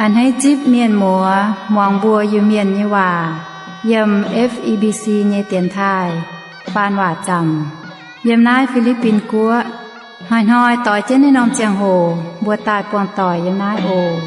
A'hneiv zipv mienh muoz muangx mbuo Iu-Mienh nyei waac yiem F E B C nyei dienx taaih faan waac zaamc yiem naaiv Fi^li^bin Guoqv. Hnoi-hnoi doix jienv naaiv norm ziangh hoc mbuo daaih buangh doic yiem naaiv oc.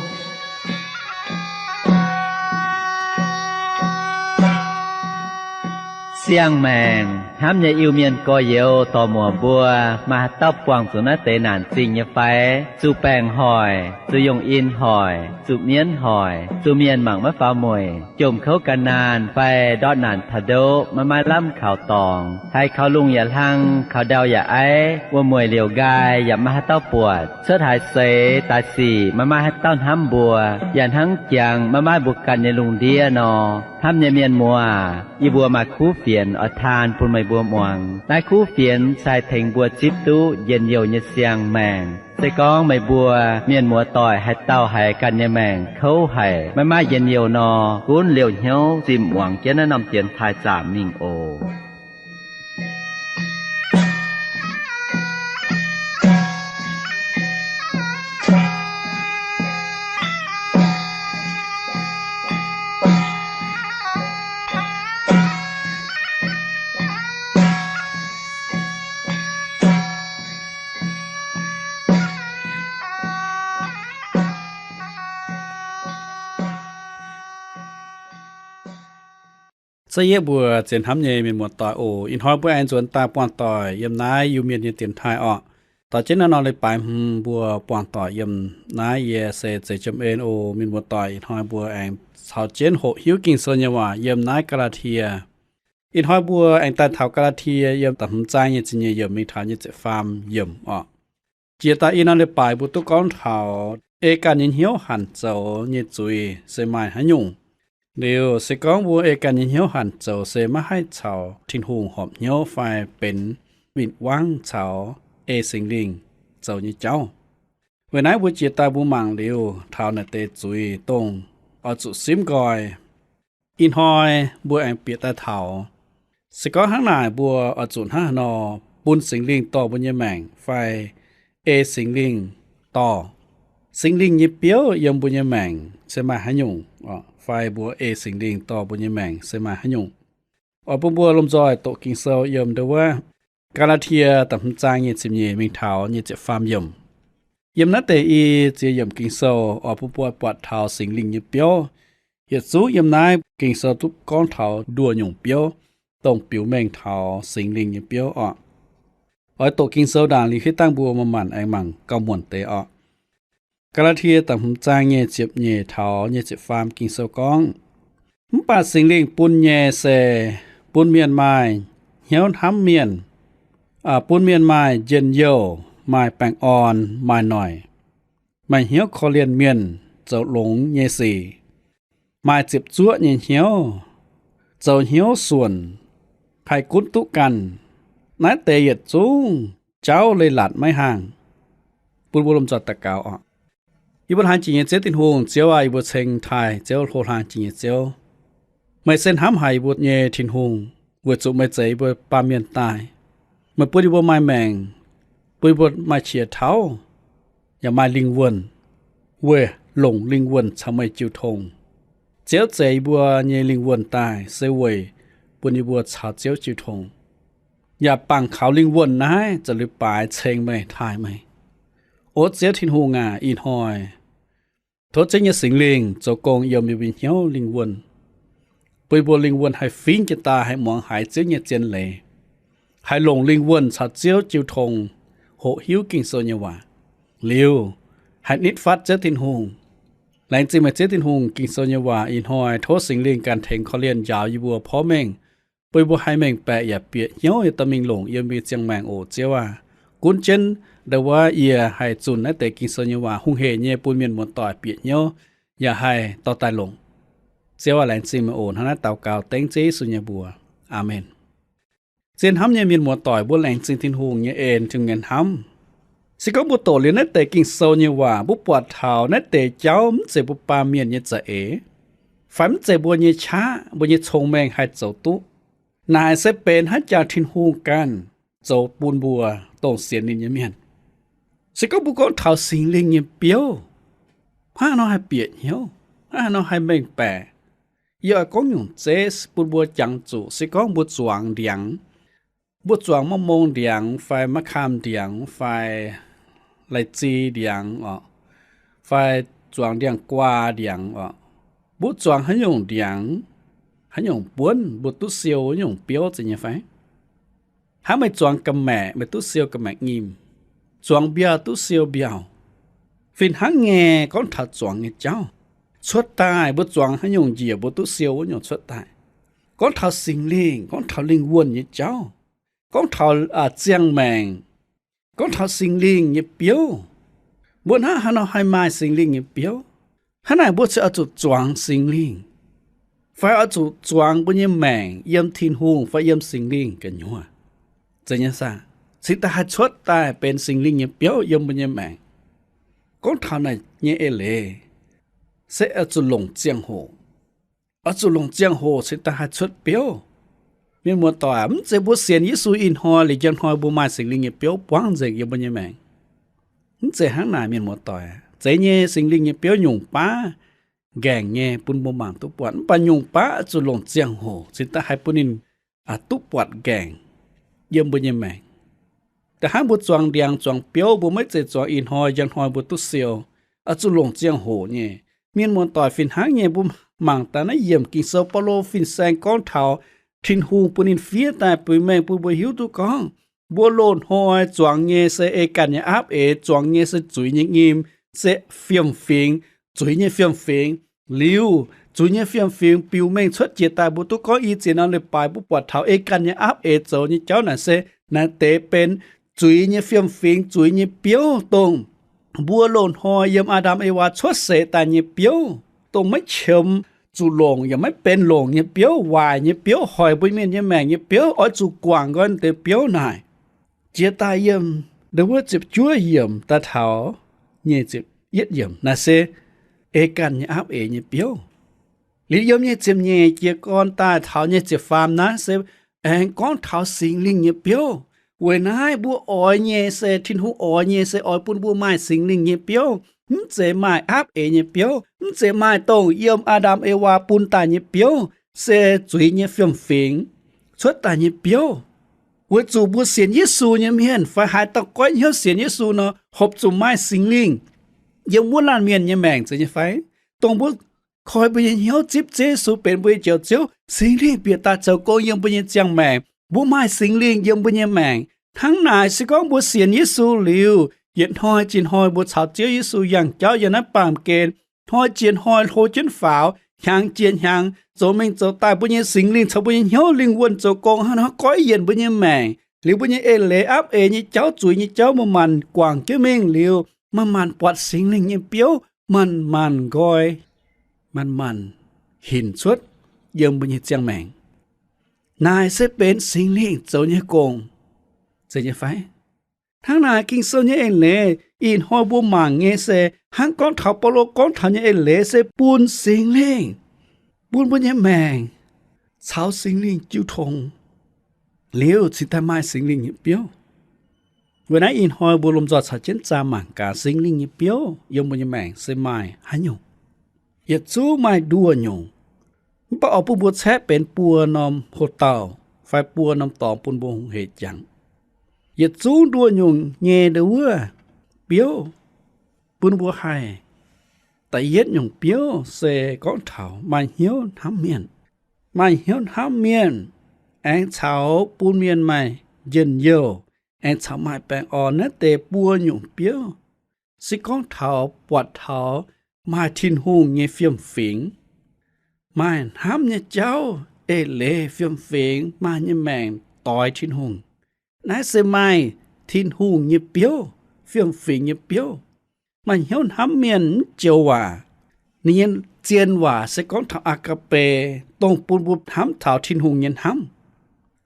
Siang-maengc hnamv nyei Iu-Mienh gorx-youz dorc-muoc mbuo, maaih haaix dauh buangh zuqc naaiv deix naanc zingh nyei fai? Zuqc baengc hoic, zuqc yongh in hoic, zuqc mienv hoic, zuqc mienh mangc maiv faaux mueic, jomc kouv gan naanh fai ndortv naanc taux ndoqv maiv maaih lamh kaux dorngx, haiz kaux lungh yaac hlang, kaux ndau yaac aiv, wuom-mueic liouc nqaai yaac maiv maaih haaix dauh buatc, cuotv haaix seix daaih sic maiv maaih haaix dauh hnamv mbuo, yaac hnangv jangx maiv maaih mbuo ganh nyei lungh ndiev nor. Hnamv nyei mienh muoz, yie mbuo maaih kuv fienx oix taan bun meih mbuo muangx. Naaiv kuv fienx se haih tengx mbuo zipv duqv njien-youh nyei siang-maengc. Se gorngv meih mbuo mienh muoz-doic haaix dauh haiz ganh nyei maengc kouv haic, maiv maaih njien-youh nor, gunv liouh hnyouv zimh muangx jienv naaiv norm dienx taaih zaamc mingh oc. Caux yie mbuo zien hnamv nyei mienh muoz-doic oc. Ih hnoi mbuo aengx nzuonx daaih buangh doic yiem naaiv Iu-Mienh nyei dienx taaih orqc. Doix jienv naaiv norm leiz-baaix hmz mbuo buangh doic yiem naaiv, yie se Zeiz Jiem En oc. Mienh muoz-doic, ih hnoi mbuo aengx caux jienv hoqc hiuv Ging-Sou nyei waac yiem naaiv Gaa^laa^tie. Ih hnoi mbuo aengx daaih taux Gaa^laa^tie yiem da'hmz zaang nyei ziepc nyeic yiemc mingh taux nyei ziepc faam yiemc orqc. Jiex daaih ih norm leiz-baaix mbuo duqv gorngv taux ei ganh nyei hnyouv hanc zoux nyei zuiz se maaih haaix nyungc. Liuz se gorngv mbuo ei ganh nyei hnyouv hanc zoux se maiv haih caux Tin-Hungh horpc hnyouv fai benx win-wangv caux ei Singx Lingh zoux nyei jauv. Weic naaiv mbuo jiex daaih mbuo mangc liuz taux naaic deix zuiz dongh oix zuqc simv nqoi. Ih hnoi mbuo aengx bieqc daaih taux, se gorngv hnangv naaic mbuo oix zuqc hnangv haaix nor bun Singx Lingh dorh mbuo nyei maengc fai ei Singx Lingh dorh. Singx Lingh nyei biouv yiem mbuo nyei maengc se maaih haaix nyungc, fai mbuo ei Singx Lingh dorh mbuo nyei maengc se maaih haaix nyungc. Oix bun mbuo lomh nzoih doqc Ging-Sou yiem ndo wuov Gaa^laa^tie da'hmz zaang nyei ziepc nyeic mingh taux nyei ziepc faam yiemc. Yiem naaiv deix i ziex yiemc Ging-Sou oix bun mbuo buatc taux Singx Lingh nyei biouv. Yietc zungv yiem naaiv Ging-Sou duqv gorngv taux nduoh nyungc biouv, dongh biux mengh taux Singx Lingh nyei biouv orqc. Oix doqc Ging-Sou ndaangc liuz hitv dangh mbuo maaih maanc aengx mangc gauh muonc deix orqc. Gaa^laa^tie da'hmz zaang nyei ziepc nyeic taux nyei ziepc faam Ging-Sou gorngv, mv baac Singx Lingh bun nyei se bun mienh maaih hnyouv hnamv mienh, bun mienh maaih njien-youh, maaih baengh orn, maaih noic, maaih hnyouv korv-lienh mienh, zoux longx nyei sic, maaih ziepc zuoqv nyei hnyouv, zoux hnyouv suonc, haih gunv duqv ganh. Naaiv deix yietc zungv jauv leiz-latc maiv haangh. Bun mbuo lomh nzoih daux gaux oc. Yie mbuo hlaang jiex nyei Ziouv Tin-Hungh, Ziouv aac, yie mbuo ceng taaih Ziouv, hlo hlaang jiex nyei Ziouv. Meih se hnamv haic yie mbuo nyei Tin-Hungh, weic zuqc meih zeix yie mbuo baamh mienh daaih. Meih bun yie mbuo maaih maengc, bun yie mbuo maaih qiex tauv, yaac maaih lingh wuonh, weic longc lingh wuonh caux meih jiu tong. Ziouv zeix yie mbuo nyei lingh wuonh daaih se weic bun yie mbuo caux Ziouv jiu tong, yaac bangc kaux lingh wuonh naaiv za'liuz baaix ceng meih, taaih meih. O Ziouv Tin-Hungh aac, ih hnoi tov Ziouv nyei Singx Lingh zoux gong yiem yie mbuo hnyouv lingh wuonh, bun yie mbuo lingh wuonh haih fingx jiez daaih haih muangx haiz Ziouv nyei zien leiz, haih longc lingh wuonh caux Ziouv jiu tong, hoqc hiuv Ging-Sou nyei waac, liuz haih nitv fatv Ziouv Tin-Hungh. Laengz zingh meih Ziouv Tin-Hungh, Ging-Sou nyei waac ih hnoi tov Singx Lingh ganh tengx korv-lienh njaaux yie mbuo porv mengh, bun yie mbuo haih mengh baeqc yaac bieqc hnyouv nyei dorh mingh longc yiem yie mbuo nyei ziangh maengc oc Ziouv aac. Gunv jienv ndo wuov yie haih zunh naaiv deix Ging-Sou nyei waac hungh heic nyei bun mienh muoz-doic bieqc hnyouv, yaac haih dorh daaih longc. Ziouv aac, laengz zingh meih oc. Hnangv naaiv daux gaux dengv Ziouv Yesu nyei mbuox. Aamen. Zien hnamv nyei mienh muoz-doic, mbuo laengz zingh Tin-Hungh nyei en, Tin-Hungh nyei hnamv. Se gorngv mbuo doqc liuz naaiv deix Ging-Sou nyei waac, mbuo buatc taux naaiv deix jauv mv zeiz mbuo baamh mienh nyei za'eix, fai mv zeiz mbuo nyei qaqv, mbuo nyei cong-mengh haih zoux duqv. Naaic se benx haaix jangx Tin-Hungh ganh zoux bun mbuo dongh sienx ninh nyei mienh. Se gorngv mbuo gorngv taux Singx Lingh nyei biouv, Hnangv haaix nor haih bieqc hnyouv? Hnangv haaix nor haih mengh baeqc? Yie oix gorngv nyungc zeiv bun mbuo jangx zuqc. Se gorngv mbuo zuangx ndiangx, mbuo zuangx maiv mong ndiangx fai maiv kaam ndiangx fai lai-zi ndiangx oc, fai zuangx ndiangx-guaa ndiangx oc, mbuo zuangx haaix nyungc ndiangx, haaix nyungc buonv mbuo duqv siou wuov nyungc biouv, zeiz nyei fai? Hnangv meih zuangx ga'maeqc, meih duqv siou ga'maeqc nyim. Zuangx mbiauh duqv siou mbiauh. Fih hnangv nyei, gorngv taux zuangx nyei jauv, cuotv daaih mbuo zuangx haaix nyungc njiec, mbuo duqv siou wuov nyungc cuotv daaih. Gorngv taux Singx Lingh, gorngv taux lingh wuonh nyei jauv, gorngv taux ziangh maengc, gorngv taux Singx Lingh nyei biouv, mbuo hnangv haaix nor haih maaih Singx Lingh nyei biouv? Hnangv naaic mbuo se oix zuqc zuangx Singx Lingh, fai oix zuqc zuangx mbuo nyei maengc yiem Tin-Hungh fai yiem Singx Lingh gu'nyuoz, zeiz nyei saah? Cingx daaih haih cuotv daaih benx Singx Lingh nyei biouv yiem mbuo nyei maengc. Gorngv taux naaic nyei eix leiz, se oix zuqc longc ziangh hoc. Oix zuqc longc ziangh hoc cingx daaih haih cuotv biouv. Mienh muoz-doic, mv zeiz mbuo sienx Yesu ih hnoi liuz njang hnoi mbuo maaih Singx Lingh nyei biouv buangv nzengc yiem mbuo nyei maengc. Mv zeiz hnangv naaic, mienh muoz-doic. Zeiz nyei, Singx Lingh nyei biouv nyungc baav nqaengc nyei bun mbuo mangc duqv buatc, mv baac nyungc baav oix zuqc longc ziangh hoc cingx daaih haih bun ninh duqv buatc nqaengc yiem mbuo nyei maengc. Da'hnangv mbuo zuangx ndiangx zuangx biouv, mbuo maiv zeiz zuangx ih hnoi njang hnoi mbuo duqv siou. Oix zuqc longc ziangh hoc nyei. Mienh muoz-doic, fih hnangv nyei mbuo mangc daaih naaiv yiemc Ging-Sou, Baulo fin-saeng gorngv taux Tin-Hungh bun ninh fiev daaih biux mengh bun mbuo hiuv duqv gorngv, mbuo loz-hnoi zuangx nyei se ei ganh nyei aapv eix, zuangx nyei se zuiz nyei nyim, se fiem-fingx, zuiz nyei fiem-fingx. Liuz, zuiz nyei fiem-fingx biux mengh cuotv jiex daaih, mbuo duqv gorngv i ziex norm leiz-baaix mbuo buatc taux ei ganh nyei aapv eix zoux nyei jauv naaic se naaiv deix benx zuiz nyei fiem-fingx, zuiz nyei biouv, dongh mbuo loz-hnoi yiem Aa^ndam Ewaa cuotv seix daaih nyei biouv, dongh maiv qiemx zuqc longc yaac maiv benx longc nyei biouv, waaic nyei biouv, hoic mbuo mienh nyei maengc nyei biouv. Oix zuqc guangc nqoi deix biouv naaic. Jiex daaih yiem ndon wuov ziepc juov yiemc daaih taux nyic ziepc yietv yiemc naaic se ei ganh nyei aapv eix nyei biouv. Liuz yiem nyic ziepc nyeic jiez gorn daaih taux nyic ziepc faam naaiv se aengx gorngv taux Singx Lingh nyei biouv. Weic naaiv mbuo oix nyei se, Tin-Hungh oix nyei se oix bun mbuo maaih Singx Lingh nyei biouv, mv zeiz maaih aapv eix nyei biouv, mv zeiz maaih dongh yiem Aa^ndam Ewaa bun daaih nyei biouv, se zuiz nyei fiem-fingx cuotv daaih nyei biouv. Weic zuqc mbuo sienx Yesu nyei mienh fai haaix dauh goiv hnyouv sienx Yesu nor, hopv zuqc maaih Singx Lingh yiem wuov laanh mienh nyei maengc, zeiz nyei fai? Dongh mbuo koi mbuo nyei hnyouv zipv Ziouv Yesu benx mbuo nyei Njoux Ziouv, Singx Lingh bieqc daaih zoux gong yiem mbuo nyei ziangh maengc. Mbuo maaih Singx Lingh yiem mbuo nyei maengc. Hnangv naaic, se gorngv mbuo sienx Yesu liuz, yietc hnoi jiex hnoi mbuo caux Ziouv Yesu yangh jauv yiem naaiv baamh gen, hnoi jiex hnoi hlo jienv faaux, hnyangx jiex hnyangx, zoux mingh zoux daaih, mbuo nyei Singx Lingh caux mbuo nyei hnyouv lingh wuonh zoux gong hnangv nor goiv yienc mbuo nyei maengc. Liuz mbuo nyei eix leiz, aapv eix nyei jauv, zuiz nyei jauv, manc-manc guangc jienv mingh liuz, manc-manc buatc Singx Lingh nyei biouv manc-manc nqoi, manc-manc hinc cuotv yiem mbuo nyei ziangh maengc. Naaic se benx Singx Lingh zoux nyei gong, zeiz nyei fai? Hnangv naaic, Ging-Sou nyei eix leiz ih hnoi mbuo mangc nyei se hnangv gorngv taux Baulo gorngv taux nyei eix leiz se bun Singx Lingh, bun mbuo nyei maengc caux Singx Lingh jiu tong, liuz cingx daaih maaih Singx Lingh nyei biouv. Weic naaiv ih hnoi mbuo lomh nzoih caux jienv zaah mangc gaax Singx Lingh nyei biouv yiem mbuo nyei maengc se maaih haaix nyungc. Yietc zungv maaih nduoh nyungc, mv baac oix bun mbuo caeqv benx buo norm hoc-dauh fai buo norm dorngx bun mbuo hungh hec jangx. Yietc zungv nduoh nyungc nyei ndon wuov biouv bun mbuo haih. Da'yietv nyungc biouv se gorngv taux maaih hnyouv hnamv mienh. Maaih hnyouv hnamv mienh aengx caux bun mienh maaih njien-youh, aengx caux maaih baengh orn. Naaiv deix buo nyungc biouv se gorngv taux buatc taux maaih Tin-Hungh nyei fiem-fingx, maaih hnamv nyei jauv, eix leiz fiem-fingx, maaih nyei maengc doix Tin-Hungh. Naaiv se maaih Tin-Hungh nyei biouv, fiem-fingx nyei biouv. Maaih hnyouv hnamv mienh mv joux waac. Ninh nyei zien waac se gorngv taux agape, dongh bun mbuo hnamv taux Tin-Hungh nyei hnamv.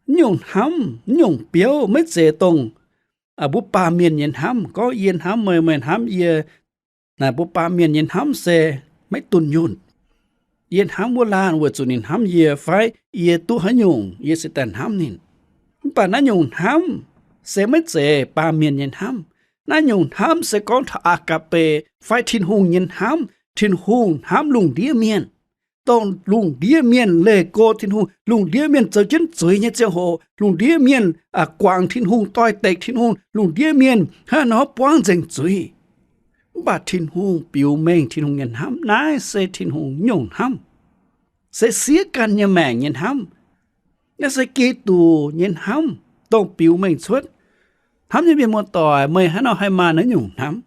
Mv nyungc hnamv, mv nyungc biouv maiv zeiz dongh mbuo baamh mienh nyei hnamv, gorngv yie hnamv meih, meih hnamv yie. Naaic mbuo baamh mienh nyei hnamv se maiv dunh yunh. Yie hnamv wuov laanh weic zuqc ninh hnamv yie, fai yie duqv haaix nyungc yie se daaih hnamv ninh. Mv baac naaiv nyungc hnamv se maiv zeiz baamh mienh nyei hnamv. Naaiv nyungc hnamv se gorngv taux agape fai Tin-Hungh nyei hnamv, Tin-Hungh hnamv lungh ndiev mienh. Dongh lungh ndiev mienh leih go Tin-Hungh, lungh ndiev mienh zoux jienv zuiz nyei ziangh hoc, lungh ndiev mienh guangc Tin-Hungh, doix-dekc Tin-Hungh, lungh ndiev mienh hnangv nor buangv nzengc zuiz. Mv baac Tin-Hungh biux mengh Tin-Hungh nyei hnamv. Naaiv se Tin-Hungh nyungc hnamv, se siev ganh nyei maengc nyei hnamv. Naaiv se Giduc nyei hnamv, dongh biux mengh cuotv. Hnamv nyei mienh muoz-doic, meih hnangv nor haih maaih naaiv nyungc hnamv.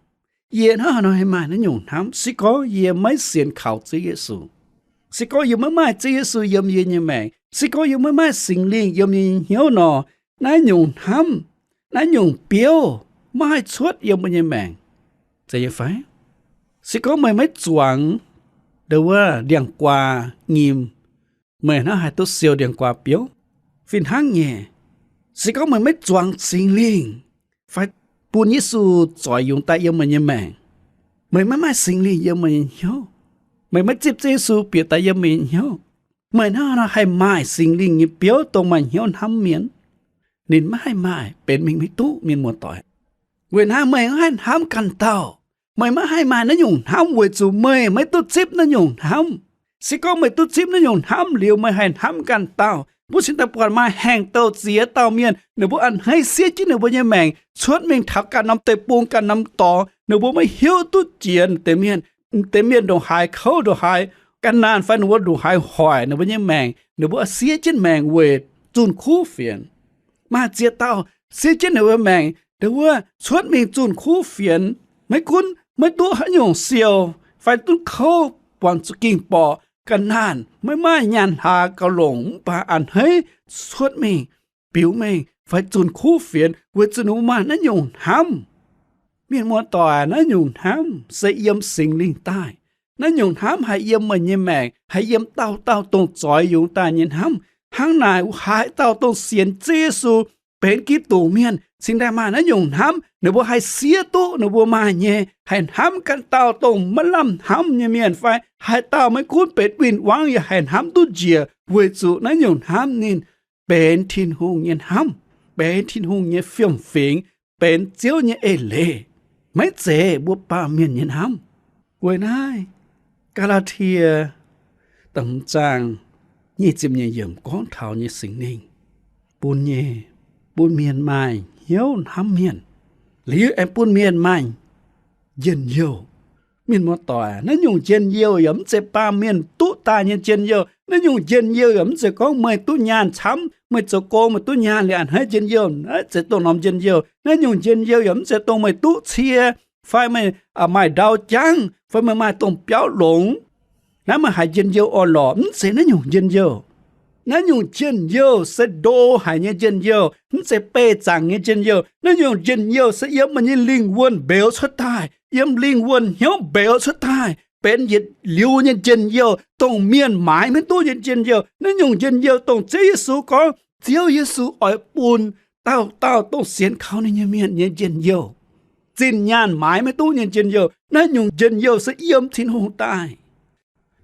Yie hnangv haaix nor haih maaih naaiv nyungc hnamv? Se gorngv yie maiv sienx kaux Ziouv Yesu, se gorngv yie maiv maaih Ziouv Yesu yiem yie nyei maengc, se gorngv yie maiv maaih Singx Lingh yiem yie nyei hnyouv nor, naaiv nyungc hnamv, naaiv nyungc biouv maiv haih cuotv yiem meih nyei maengc. Zeiz nyei fai? Se gorngv meih maiv zuangx ndo wuov ndiangx-guaa nyim, meih hnangv haih duqv siou ndiangx-guaa biouv? Fih hnangv nyei, se gorngv meih maiv zuangx Singx Lingh fai bun Yesu zoix yungz daaih yiem meih nyei maengc, meih maiv maaih Singx Lingh yiem meih nyei hnyouv, meih maiv zipv Ziouv Yesu bieqc daaih yiem meih nyei hnyouv, meih hnangv haaix nor haih maaih Singx Lingh nyei biouv dongh maaih hnyouv hnamv mienh? Ninh maiv haih maaih, benx mingh maiv duqv, mienh muoz-doic. Weic naaiv meih maiv haih hnamv ganh dauh. Meih maiv haih maaih naaiv nyungc hnamv weic zuqc meih maiv duqv zipv naaiv nyungc hnamv. Se gorngv meih duqv zipv naaiv nyungc hnamv liuz, meih haih hnamv ganh dauh. Mbuo cingx daaih buatc maaih haengh douh ziex dauh mienh, ninh mbuo a'hneiv siev jienv ninh mbuo nyei maengc cuotv mingh taux ganh norm deic-bung, ganh norm dorngx, ninh mbuo maiv hiuv duqv jiex deix mienh. Deix mienh ndongc haaix kouv, ndongc haaix ga'naanh fai ninh mbuo ndongc haaix hoic ninh mbuo nyei maengc, ninh mbuo siev jienv maengc weic zunh kuv fienx. Maaih ziex dauh siev jienv ninh mbuo maengc, ndo wuov cuotv mingh zunh kuv fienx, maiv gunv maiv duqv haaix nyungc siou fai duqv kouv, buangh zuqc ging-borqc, ga'naanh, maiv maaih nyaanh hlaax gauh longc, mv baac a'hneiv cuotv mingh biux mengh fai zunh kuv fienx weic zuqc ninh mbuo maaih naaiv nyungc hnamv. Mienh muoz-doic, naaiv nyungc hnamv se yiem Singx Lingh daaih. Naaiv nyungc hnamv haih yiem meih nyei maengc, haih yiem dauh dauh dongh zoix yungz daaih nyei hnamv. Hnangv naaic, haaix dauh dongh sienx Ziouv Yesu benx Giduc mienh cingx daaih maaih naaiv nyungc hnamv. Ninh mbuo haih siev duqv ninh mbuo maaih nyei, haih hnamv ganh dauh dongh maiv lamh hnamv nyei mienh fai haaix dauh maiv gunv benx win-wangv yaac haih hnamv duqv njiec, weic zuqc naaiv nyungc hnamv ninh benx Tin-Hungh nyei hnamv, benx Tin-Hungh nyei fiem-fingx, benx Ziouv nyei eix leiz, maiv zeiz mbuo baamh mienh nyei hnamv. Weic naaiv, Gaa^laa^tie da'hmz zaang nyic ziepc nyeic yiemc gorngv taux nyei Singx Lingh bun nyei, bun mienh maaih hnyouv hnamv mienh, liuz aengx bun mienh maaih njien-youh. Mienh muoz-doic, naaiv nyungc njien-youh yaac mv zeiz baamh mienh duqv daaih nyei njien-youh. Naaiv nyungc njien-youh yaac mv zeiz gorngv meih duqv nyaanh camv, meih zoux gong meih duqv nyaanh liuz a'hneiv njien-youh. Naaiv zeiz dongh norm njien-youh. Naaiv nyungc njien-youh yaac mv zeiz dongh meih duqv cie fai meih maaih ndau jangv fai meih maaih dongh biauv longx, naaiv meih haiz njien-youh orn-lorqc. Mv zeiz naaiv nyungc njien-youh. Naaiv nyungc njien-youh se ndo haic nyei njien-youh, mv zeiz beih zaangc nyei njien-youh. Naaiv nyungc njien-youh se yiem meih nyei lingh wuonh mbeux cuotv daaih, yiem lingh wuonh hnyouv mbeux cuotv daaih, benx yietc liuz nyei njien-youh, dongh mienh maaiz maiv duqv nyei njien-youh. Naaiv nyungc njien-youh dongh Ziouv Yesu gorngv Ziouv Yesu oix bun dauh dauh dongh sienx kaux ninh nyei mienh nyei njien-youh, zinh nyaanh maaiz maiv duqv nyei njien-youh. Naaiv nyungc njien-youh se yiem Tin-Hungh daaih.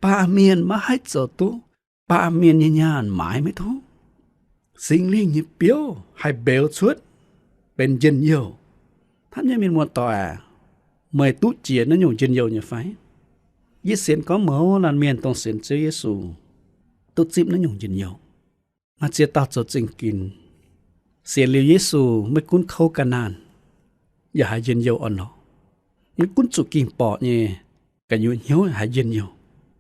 Baamh mienh maiv haih zoux duqv, baamh mienh nyei nyaanh maaiz maiv duqv. Singx Lingh nyei biouv haih mbeux cuotv benx njien-youh. Hnamv nyei mienh muoz-doic aac, meih duqv jiex naaiv nyungc njien-youh nyei fai? Yie sienx gorngv mouz laanh mienh dongh sienx Ziouv Yesu duqv zipv naaiv nyungc njien-youh. Maaih ziex dauh zoux zingh ginx, sienx liuz Yesu maiv gunv kouv ga'naanh, yaac haiz njien-youh orn-lorqc. Maiv gunv zuqc ging-borqc nyei, ga'nyuoz hnyouv haiz njien-youh,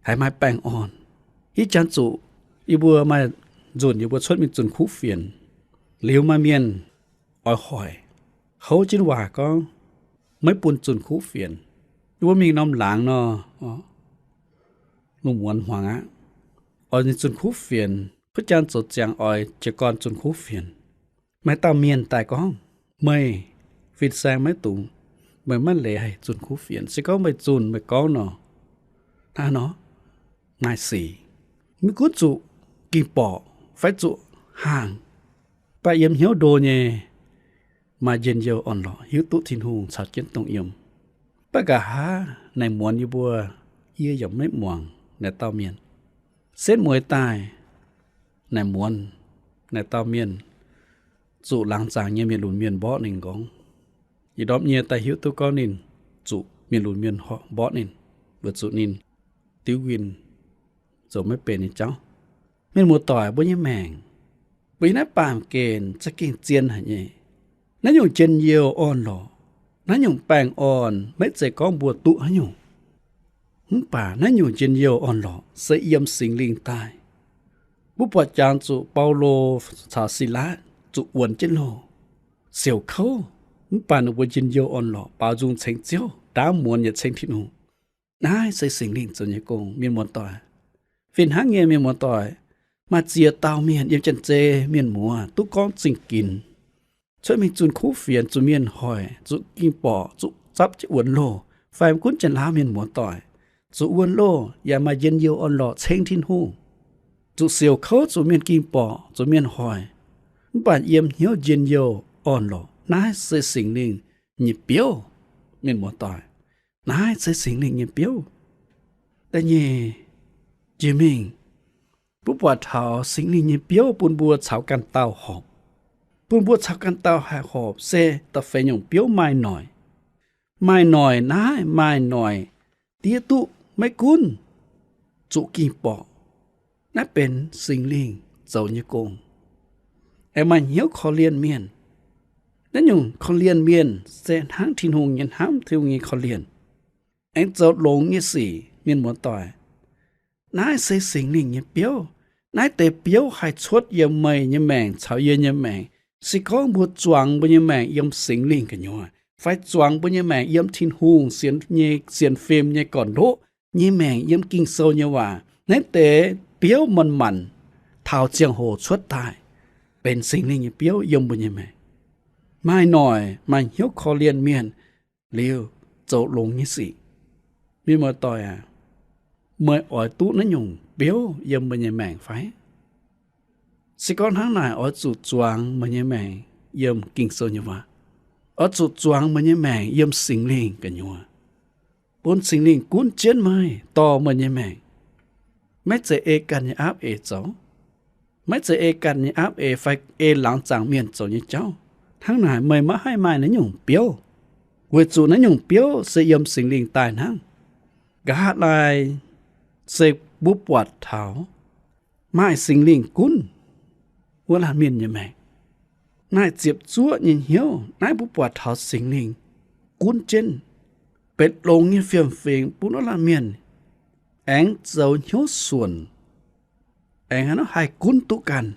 haiz maaih baengh orn. Ih jangx zuqc yie mbuo maaih nzunc yie mbuo cuotv mingh zunh kuv fienx, liuz maaih mienh oix hoic, houv jienv waac gorngv maiv bun zunh kuv fienx. Yie mbuo mingh norm laangz nor, lungh muonz hmuangx aqv, oix zunh kuv fienx, kuv jangx zoux ziangx oix jiez gorn zunh kuv fienx. Maaih dauh mienh daaih gorngv, meih fin-saeng maiv dungx, meih maiv leiz haih zunh kuv fienx. Se gorngv meih zunh meih gorngv nor, hnangv nor maaih sic, maiv gunv zuqc ging-borqc fai zuqc haangh, baac yiem hnyouv ndo nyei maaih njien-youh orn-lorqc, hiuv duqv Tin-Hungh caux jienv dongh yiem. Baac nqa'haav naaic muonz yie mbuo, yie yaac maiv muangx naaic dauh mienh. Setv mueiz daaih naaic muonz naaic dauh mienh zuqc laangz zaangc nyei mienh lunx mienh mborqv ninh nqorngv. Ih ndorm nyie daaih hiuv duqv gorngv ninh zuqc mienh lunx mienh mborqv ninh. weic zuqc ninh diuv win zoux maiv benx nyei jauv. Mienh muoz-doic, mbuo nyei maengc, mbuo yiem naaiv baamh gen za'gengh zien haic nyei. Naaiv nyungc njien-youh orn-lorqc, naaiv nyungc baengh orn maiv zeiz gorngv mbuo duqv haaix nyungc. Mv baac naaiv nyungc njien-youh orn-lorqc se yiem Singx Lingh daaih. Mbuo buatc jangx zuqc Baulo caux Silaatv zuqc wuonx jienv loh, siouc kouv, mv baac ninh mbuo njien-youh orn-lorqc, baaux nzung ceng Ziouv, ndaamv muonz yietc ceng Tin-Hungh. Naaiv se Singx Lingh zoux nyei gong, mienh muoz-doic. Fih hnangv nyei, mienh muoz-doic, maaih ziex dauh mienh yiem janx-zei mienh muoz duqv gorngv zingh ginx, cuotv mingh zunh kuv fienx, zuqc mienh hoic, zuqc ging-borqc, zuqc zapv jienv wuonx loh, fai mv gunv janx-laauv mienh muoz-doic, zuqc wuonx loh yaac maaih njien-youh orn-lorqc ceng Tin-Hungh, zuqc siouc kouv, zuqc mienh ging-borqc, zuqc mienh hoic, mv baac yiem hnyouv njien-youh orn-lorqc. Naaiv se Singx Lingh nyei biouv, mienh muoz-doic. Naaiv se Singx Lingh nyei biouv. Da'nyeic jiex mingh, mbuo buatc taux Singx Lingh nyei biouv bun mbuo caux ganh dauh horpc. Bun mbuo caux ganh dauh haih horpc se da'feix nyungc biouv maaih noic. Maaih noic naaiv, maaih noic diev duqv maiv gunv zuqc ging-borqc. Naaiv benx Singx Lingh zoux nyei gong. Aengx maaih hnyouv korv-lienh mienh. Naaiv nyungc korv-lienh mienh se hnangv Tin-Hungh nyei hnamv, Tin-Hungh nyei korv-lienh, aengx zoux longx nyei sic, mienh muoz-doic. Naaiv se Singx Lingh nyei biouv. Naaiv deix biouv haih cuotv yiem meih nyei maengc caux yie nyei maengc. Se gorngv mbuo zuangx mbuo nyei maengc yiem Singx Lingh gu'nyuoz, fai zuangx mbuo nyei maengc yiem Tin-Hungh sienx nyei, sienx fim nyei gorn-ndoqv nyei maengc, yiem Ging-Sou nyei waac, naaiv deix biouv manc-manc taux ziangh hoc cuotv daaih, benx Singx Lingh nyei biouv yiem mbuo nyei maengc. Maaih noic maaih hnyouv korv-lienh mienh liuz zoux longx nyei sic. Mienh muoz-doic aac, meih oix duqv naaiv nyungc biouv yiem meih nyei maengc fai? Se gorngv hnangv naaic, oix zuqc zuangx meih nyei maengc yiem Ging-Sou nyei waac. Oix zuqc zuangx meih nyei maengc yiem Singx Lingh gu'nyuoz, bun Singx Lingh gunv jienv meih, dorh meih nyei maengc. Maiv zeiz ei ganh nyei aapv eix zoux. Maiv zeiz ei ganh nyei aapv eix fai ei laangz zaangc mienh zoux nyei jauv. Hnangv naaic meih maiv haih maaih naaiv nyungc biouv, weic zuqc naaiv nyungc biouv se yiem Singx Lingh daaih hnangv. Nqa'haav laai se mbuo buatc taux maaih Singx Lingh gunv wuov laanh mienh nyei maengc. Maaih ziepc zuoqv nyei hnyouv naaiv mbuo buatc taux Singx Lingh gunv jienv, benx longx nyei fiem-fingx bun wuov laanh mienh aengx zoux hnyouv suonc, aengx haaix nor haih gunv duqv ganh.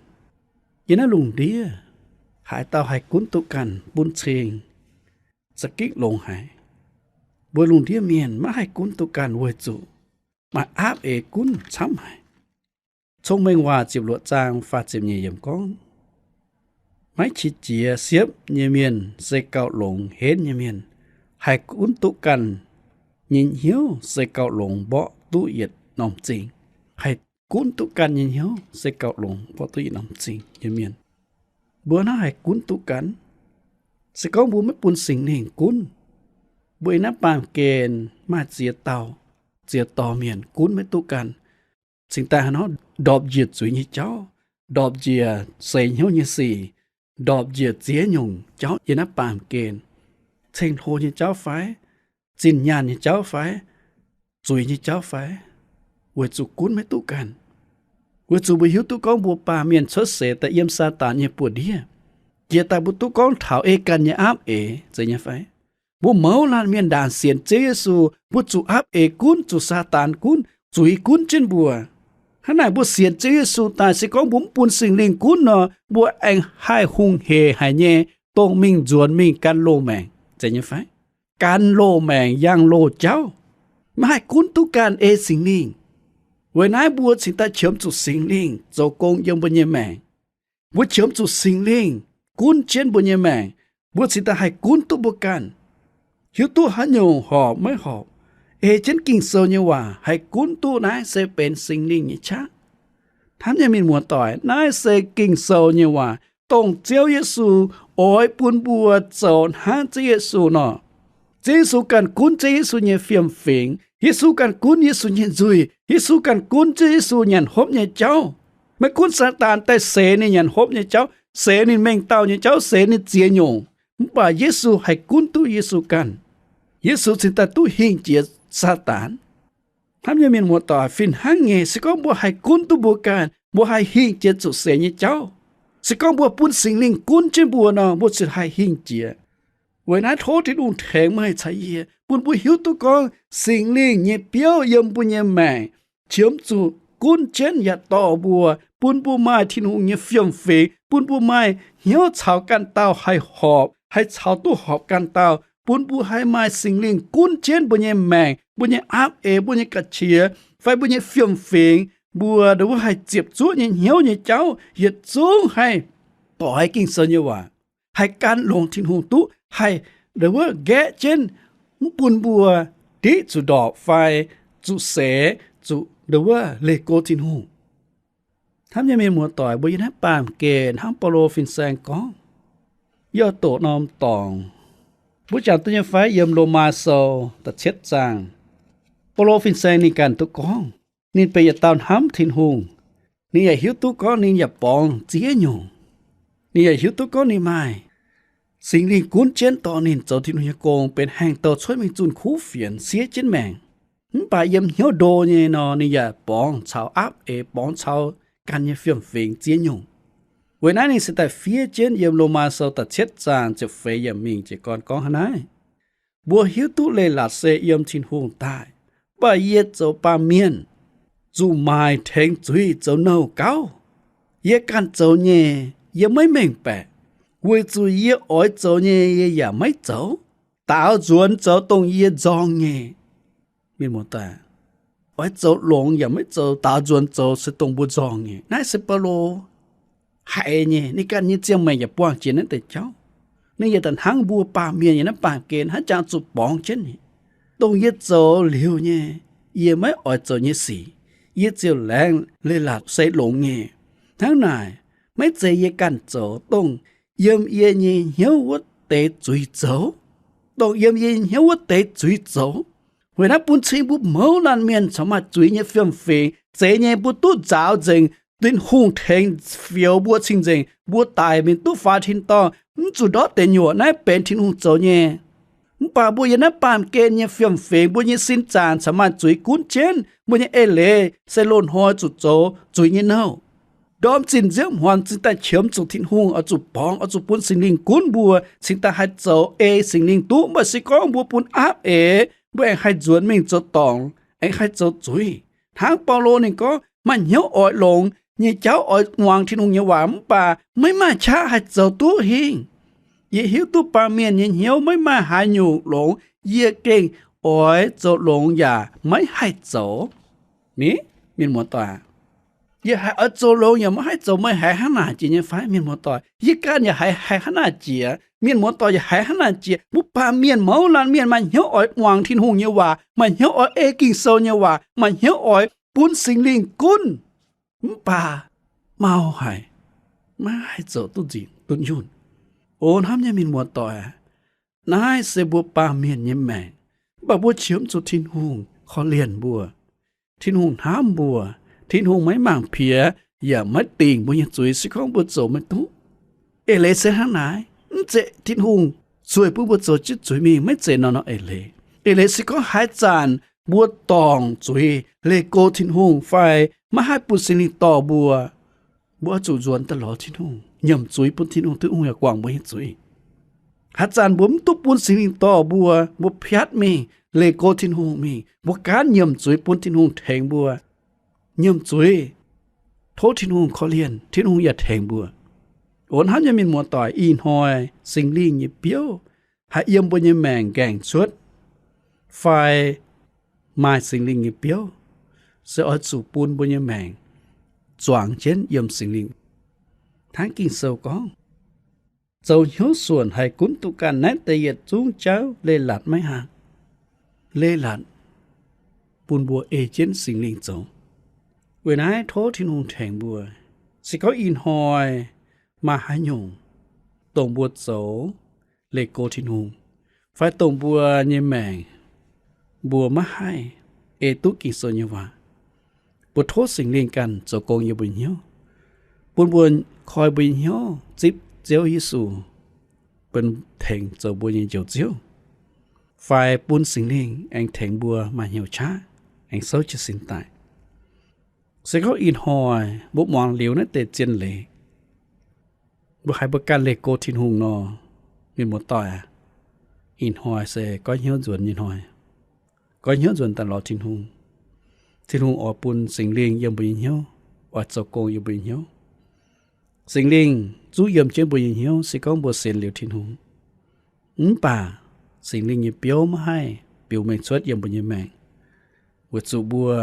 Yiem naaiv lungh ndiev, haaix dauh haih gunv duqv ganh bun cing, za'gengh longx haic. Mbuo lungh ndiev mienh maiv haih gunv duqv ganh weic zuqc maaih aapv eix gunv camv haic. Cong-Mengh Waac ziepc luoqc zaang faah ziepc nyeic yiemc gorngv, maiv qiex jiez siepv nyei mienh se gauh longx henv nyei mienh. Haih gunv duqv ganh nyei hnyouv se gauh longx mborqv duqv yietc norm zingh. Haih gunv duqv ganh nyei hnyouv se gauh longx mborqv duqv yietc norm zingh nyei mienh. Mbuo naaiv haih gunv duqv ganh? Se gorngv mbuo maiv bun Singx Lingh gunv, mbuo yiem naaiv baamh gen maaih ziex dauh, ziex dorh mienh gunv maiv duqv ganh. Cingx daaih haaix nor ndorpc njiec zuiz nyei jauv, ndorpc njiec seix hnyouv nyei sic, ndorpc njiec ziex nyungc jauv yiem naaiv baamh gen. Ceng-hlo nyei jauv fai, zinh nyaanh nyei jauv fai, zuiz nyei jauv fai, weic zuqc gunv maiv duqv ganh. Weic zuqc mbuo hiuv duqv gorngv mbuo baamh mienh cuotv seix daaih yiem Saadaan nyei buoz-ndiev. Jiex daaih mbuo duqv gorngv taux ei ganh nyei aapv eix, zeiz nyei fai? Mbuo mouz laanh mienh ndaangc sienx Ziouv Yesu, mbuo zuqc aapv eix gunv, zuqc Saadaan gunv, zuiz gunv jienv mbuo. Hnangv naaic mbuo sienx Ziouv Yesu daaih, se gorngv mbuo mv bun Singx Lingh gunv nor, mbuo aengx haih hungh heic haic nyei, dongh mingh nzuonx mingh gan loz-maengc, zeiz nyei fai? Gan loz-maengc, yangh loz-jauv, maiv haih gunv duqv ganh ei Singx Lingh. Weic naaiv mbuo cingx daaih qiemx zuqc Singx Lingh zoux gong yiem mbuo nyei maengc. Mbuo qiemx zuqc Singx Lingh gunv jienv mbuo nyei maengc, mbuo cingx daaih haih gunv duqv mbuo ganh. Hiuv duqv haaix nyungc horpc maiv horpc, ei jienv Ging-Sou nyei waac haih gunv duqv, naaiv se benx Singx Lingh nyei qaqv. Hnamv nyei mienh muoz-doic, naaiv se Ging-Sou nyei waac, dongh Ziouv Yesu oix bun mbuo zoux hnangv Ziouv Yesu nor. Ziouv Yesu ganh gunv Ziouv Yesu nyei fiem-fingx. Yesu ganh gunv Yesu nyei nzuih. Yesu ganh gunv Ziouv Yesu nyanc hopv nyei jauv. Maiv gunv Saadaan daaih seix ninh nyanc hopv nyei jauv, seix ninh mengh dauh nyei jauv, seix ninh ziex nyungc, mv baac Yesu haih gunv duqv Yesu ganh. Yesu cingx daaih duqv hingh jiex Saadaan. Hnamv nyei mienh muoz-doic, fih hnangv nyei, se gorngv mbuo haih gunv duqv mbuo ganh, mbuo haih hingh jiex zuqc seix nyei jauv. Se gorngv mbuo bun Singx Lingh gunv jienv mbuo nor, mbuo ziouc haih hingh jiex. Weic naaiv tov Tin-Hungh tengx meih caux yie, bun mbuo hiuv duqv gorngv Singx Lingh nyei biouv yiem mbuo nyei maengc qiemx zuqc gunv jienv yaac dorh mbuo, bun mbuo maaih Tin-Hungh nyei fiem-fingx, bun mbuo maaih hnyouv caux ganh dauh haih horpc, haih caux duqv horpc ganh dauh, bun mbuo haih maaih Singx Lingh gunv jienv mbuo nyei maengc, mbuo nyei aapv eix, mbuo nyei ga'qiex, fai mbuo nyei fiem-fingx, mbuo ndongc wuov haih ziepc zuoqv nyei hnyouv nyei jauv yietc zungv haih doix Ging-Sou nyei waac, haih gan longx Tin-Hungh duqv, haih ndongc wuov nqaeqv jienv, mv bun mbuo diqv zuqc ndorpc fai zuqc seix, zuqc ndongc wuov leih go Tin-Hungh. Hnamv nyei mienh muoz-doic, mbuo yiem naaiv baamh gen hnangv Baulo fin-saeng gorngv, yie oix doqc norm dorngx. Mbuo jangx duqv nyei fai? Yiem Lomaa Sou da'cietv zaang, Baulo fin-saeng ninh ganh duqv gorngv, ninh benx yietc dauh hnamv Tin-Hungh. Ninh yaac hiuv duqv gorngv ninh yaac borngz ziex nyungc. Ninh yaac hiuv duqv gorngv ninh maaih Singx Lingh gunv jienv dorh ninh zoux Tin-Hungh nyei gong, benx haengh douh cuotv mingh zunh kuv fienx siev jienv maengc. Mv baac yiem hnyouv ndo nyei nor, ninh yaac borngz caux aapv eix, borngz caux ganh nyei fiem-fingx ziex nyungc. Weic naaiv ninh se daaih fiev jienv yiem Lomaa Sou da'cietv zaang ziepc feix yiemc mingh jiez gorn gorngv hnangv naaiv, mbuo hiuv duqv leiz-latc se yiem Tin-Hungh daaih, mv baac yie zoux baamh mienh zuqc maaic tengx zuiz zoux nouh gauv. Yie ganh zoux nyei, yie maiv mengh baeqc. Weic zuqc yie oix zoux nyei, yie yaac maiv zoux. Daaux nzuonx zoux dongh yie nzorng nyei. Mienh muoz-doic, oix zoux longx yaac maiv zoux, daaux nzuonx zoux se dongh mbuo nzorng nyei. Naaiv se Baulo haiz nyei, ninh ganh nyei ziangh maengc yaac buangh jiex naaiv deix jauv. Ninh yaac da'hnangv mbuo baamh mienh yiem naaiv baamh gen hnangv jangx zuqc borngz jienv nyei. Dongh yie zoux liuz nyei, yie maiv oix zoux nyei sic, yie ziouc laengz leiz-latc se longx nyei. Hnangv naaic, maiv zeiz yie ganh zoux, dongh yiem yie nyei hnyouv wuov deix zuiz zoux. Dongh yiem yie nyei hnyouv wuov deix zuiz zoux. Weic naaiv bun cing mbuo mouz laanh mienh corc maaih zuiz nyei fiem-fingx. Zeiz nyei mbuo duqv nzaaux nzengc, Tin-Hungh tengx fioux mbuo cing-nzengc, mbuo daic mingh duqv faaux tin-dorngh, mv zuqc ndortv deix nyuoqc. Naaiv benx Tin-Hungh zoux nyei. Mv baac mbuo yiem naaiv baamh gen nyei fiem-fingx, mbuo nyei sin zaangc corc maaih zuiz gunv jienv. Mbuo nyei eix leiz se loz-hnoi zuqc zoux zuiz nyei nouh. Ndorm zinh nziouv hmuangx cingx daaih qiemx zuqc Tin-Hungh, oix zuqc borngz, oix zuqc bun Singx Lingh gunv mbuo cingx daaih haih zoux ei Singx Lingh duqv. Mv baac se gorngv mbuo bun aapv eix, mbuo aengx haih nzuonx mingh zoux dorngc, aengx haih zoux zuiz. Hnangv Baulo ninh gorngv, maaih hnyouv oix longx nyei jauv, oix muangx Tin-Hungh nyei waac, mv baac maiv maaih qaqv haih zoux duqv hingh. Yie hiuv duqv baamh mienh nyei hnyouv maiv maaih haaix nyungc longx, yie gengh oix zoux longx yaac maiv haih zoux. Ni, mienh muoz-doic, yie haiz oix zoux longx yaac maiv haih zoux. Meih haiz hnangv naaic jiex nyei fai, mienh muoz-doic? Yie ganh yaac haiz, haiz hnangv naaic jiex. Mienh muoz-doic yaac haiz hnangv naaic jiex. Mbuo baamh mienh mouz laanh mienh maaih hnyouv oix muangx Tin-Hungh nyei waac, maaih hnyouv oix ei Ging-Sou nyei waac, maaih hnyouv oix bun Singx Lingh gunv, mv baac mau haic, maiv haih zoux duqv nzipc duqv nyunc. O hnamv nyei mienh muoz-doic, naaiv se mbuo baamh mienh nyei maengc, mv baac mbuo qiemx zuqc Tin-Hungh korv-lienh mbuo. Tin-Hungh hnamv mbuo. Tin-Hungh maiv mangc piex yaac maiv dingc mbuo nyei zuiz se gorngv mbuo zoux maiv duqv. Eix leiz se hnangv naaiv. Mv zeiz Tin-Hungh zueih bun mbuo zoux jienv zuiz mingh, maiv zeiz nor nor eix leiz. Eix leiz se gorngv haaix zanc mbuo dorngc zuiz leih go Tin-Hungh fai maiv haih bun Singx Lingh dorh mbuo, mbuo oix zuqc nzuonx daaih lorz Tin-Hungh, nyiemc zuiz bun Tin-Hungh, Tin-Hungh yaac guangc mbuo nyei zuiz. Haaix zanc mbuo mv duqv bun Singx Lingh dorh mbuo, mbuo piatv mingh, leih go Tin-Hungh mingh, mbuo gaanv nyiemc zuiz bun Tin-Hungh tengx mbuo. Nyiemc zuiz, tov Tin-Hungh korv-lienh, Tin-Hungh yaac tengx mbuo. O hnamv nyei mienh muoz-doic, ih hnoi Singx Lingh nyei biouv haih yiem mbuo nyei maengc nqaengc cuotv fai maaih Singx Lingh nyei biouv, se oix zuqc bun mbuo nyei maengc zuangx jienv yiem Singx Lingh. Hnangv Ging-Sou gorngv, zoux hnyouv suonc haih gunv duqv ganh naaiv deix yietc zungv jauv leiz-latc maiv haaix. Leiz-latc bun mbuo ei jienv Singx Lingh zoux. Weic naaiv tov Tin-Hungh tengx mbuo. Se gorngv ih hnoi maaih haaix nyungc dongh mbuo zoux leih go Tin-Hungh, fai dongh mbuo nyei maengc mbuo maiv haih ei duqv Ging-Sou nyei waac, mbuo tov Singx Lingh ganh zoux gong yiem mbuo hnyouv, bun mbuo koi mbuo nyei hnyouv zipv Ziouv Yesu, benx tengx zoux mbuo nyei Njoux Ziouv, fai bun Singx Lingh aengx tengx mbuo maaih hnyouv qaqv aengx souv jiez sin daaih. Se gorngv ih hnoi mbuo muangx liuz naaiv deix zien leiz, mbuo haiz mbuo ganh leih go Tin-Hungh nor, mienh muoz-doic aac, ih hnoi se goiv hnyouv nzuonx nyei hnoi. Goiv hnyouv nzuonx daaih lorz Tin-Hungh. Tin-Hungh oix bun Singx Lingh yiem mbuo nyei hnyouv, oix zoux gong yiem mbuo nyei hnyouv. Singx Lingh zungv yiem jienv mbuo nyei hnyouv se gorngv mbuo sienx liuz Tin-Hungh. Mv baac Singx Lingh nyei biouv maiv haih biux mengh cuotv yiem mbuo nyei maengc, weic zuqc mbuo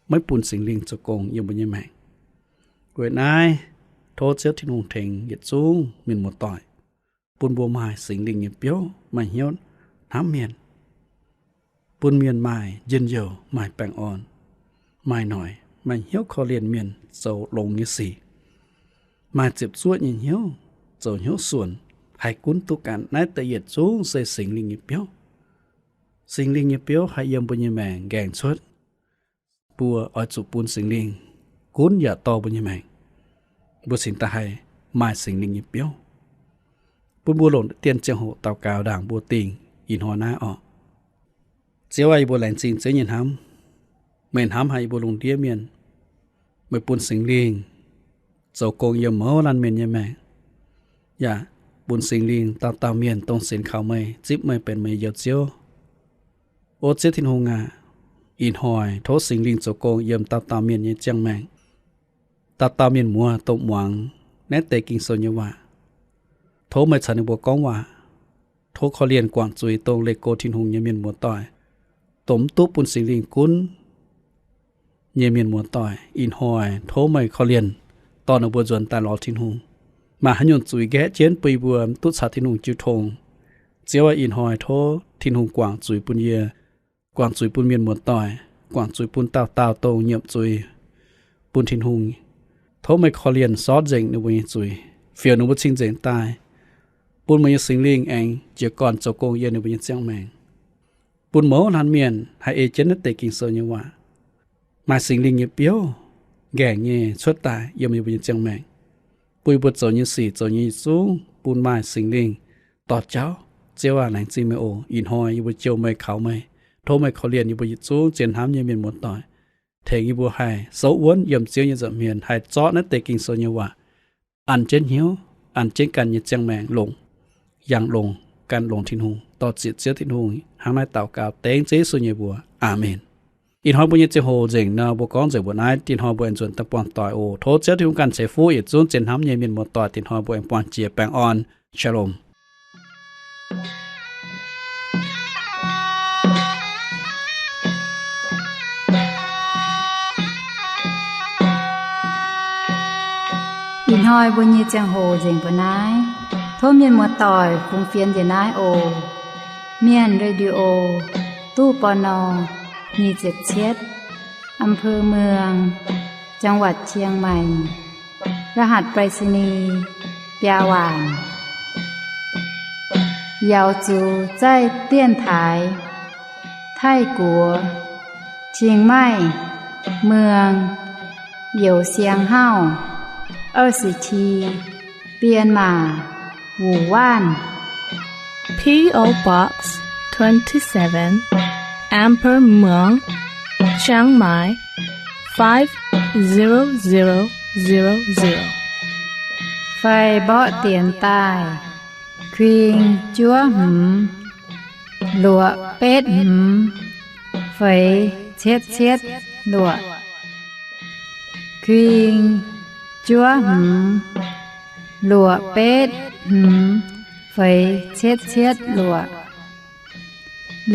maiv bun Singx Lingh zoux gong yiem mbuo nyei maengc. Weic naaiv, tov Ziouv Tin-Hungh tengx yietc zungv mienh muoz-doic, bun mbuo maaih Singx Lingh nyei biouv, maaih hnyouv hnamv mienh, bun mienh maaih njien-youh, maaih baengh orn, maaih noic, maaih hnyouv korv-lienh mienh zoux longx nyei sic, maaih ziepc zuoqv nyei hnyouv, zoux hnyouv suonc, haih gunv duqv ganh. Naaiv deix yietc zungv se Singx Lingh nyei biouv. Singx Lingh nyei biouv haih yiem mbuo nyei maengc nqaengh cuotv. Mbuo oix zuqc bun Singx Lingh gunv yaac dorh mbuo nyei maengc, mbuo cingx daaih haih maaih Singx Lingh nyei biouv. Bun mbuo longc deix dien ziangh hoc daux gaux ndaangc mbuo dingh ih hnoi naaiv orqc. Ziouv aac, yie mbuo laengz zingh Ziouv nyei hnamv. Meih hnamv haic yie mbuo lungh ndiev mienh. Meih bun Singx Lingh zoux gong yiem mouz laanh mienh nyei maengc, yaac bun Singx Lingh dauh dauh mienh dongh sienx kaux meih, zipv meih benx meih nyei Njoux Ziouv. O Ziouv Tin-Hungh aac, ih hnoi tov Singx Lingh zoux gong yiem dauh dauh mienh nyei ziangh maengc. Dauh dauh mienh muoz dongh muangx naaiv deix Ging-Sou nyei waac, tov meih caux ninh mbuo gorngv waac. Tov korv-lienh guangc zuiz dongh leih go Tin-Hungh nyei mienh muoz-doic, dongh mv duqv bun Singx Lingh gunv nyei mienh muoz-doic. Ih hnoi tov meih korv-lienh dorh ninh mbuo nzuonx daaih lorz Tin-Hungh. Maaih haaix nyungc zuiz nqaeqv jienv bun yie mbuo mv duqv caux Tin-Hungh jiu tong, Ziouv aac, ih hnoi tov Tin-Hungh guangc zuiz bun yie, guangc zuiz bun mienh muoz-doic, guangc zuiz bun dauh dauh dongh nyiemc zuiz bun Tin-Hungh. Tov meih korv-lienh sortv nzengc ninh mbuo nyei zuiz, fiouc ninh mbuo cing-nzengc daaih, bun meih nyei Singx Lingh aengx jiez gorn zoux gong yiem ninh mbuo nyei ziangh maengc, bun mouz laanh mienh haih ei jienv naaiv deix Ging-Sou nyei waac, maaih Singx Lingh nyei biouv nqaengc nyei cuotv daaih yiem ninh mbuo nyei ziangh maengc, bun yie mbuo zoux nyei sic, zoux nyei yietc zungv bun maaih Singx Lingh dorh jauv. Ziouv aac, laengz zingh meih oc. Ih hnoi yie mbuo jouh meih, kaux meih. Tov meih korv-lienh yie mbuo yietc zungv zien hnamv nyei mienh muoz-doic, tengx yie mbuo haih souv wuonv yiem Ziouv nyei nza'hmien, haih zorqv naaiv deix Ging-Sou nyei waac an jienv hnyouv, an jienv ganh nyei ziangh maengc longc, yangh longc, gan longx Tin-Hungh. Dorh ziec Ziouv Tin-Hungh. Hnangv naaiv daux gaux dengv Ziouv Yesu nyei mbuox. Aamen. Ih hnoi mbuo nyei ziangh hoc nzengc nor, mbuo gorngv nzengc mbuo naaiv. Dinh hnoi mbuo aengx nzuonx daaih buangh doic oc. Tov Ziouv Tin-Hungh ganh ceix fuqv yietc zungv zien hnamv nyei mienh muoz-doic. Dinh hnoi mbuo aengx buangh jiex baengh orn. Shalom. Ih hnoi mbuo nyei ziangh hoc nzengc mbuo naaiv. Tov mienh muoz-doic fungx fienx njiec naaiv oc. Mienh Radio, ตู้ ปณ. nyic ziepc cietv, อำเภอเมือง จังหวัดเชียงใหม่ รหัสไปรษณีย์ biaa waanc. 瑶族在电台 Taiv-Guoqv, 清迈 เมือง Youh Siang Hauv, 二十七, Bienh Maac, Wuc Waanv. P O Box twenty-seven, อำเภอเมือง Chiang Mai, five zero zero zero zero. Fai mborqv dienx daaih, kuing juov hmz, luoqc betv hmz, feix cietv cietv luoqc. Kuing juov hmz, luoqc betv hmz, feix cietv cietv luoqc.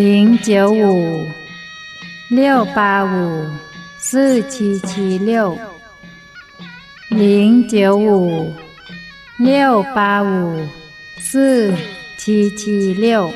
零九五 六八五 四七七六. 零九五 六八五 四七七六.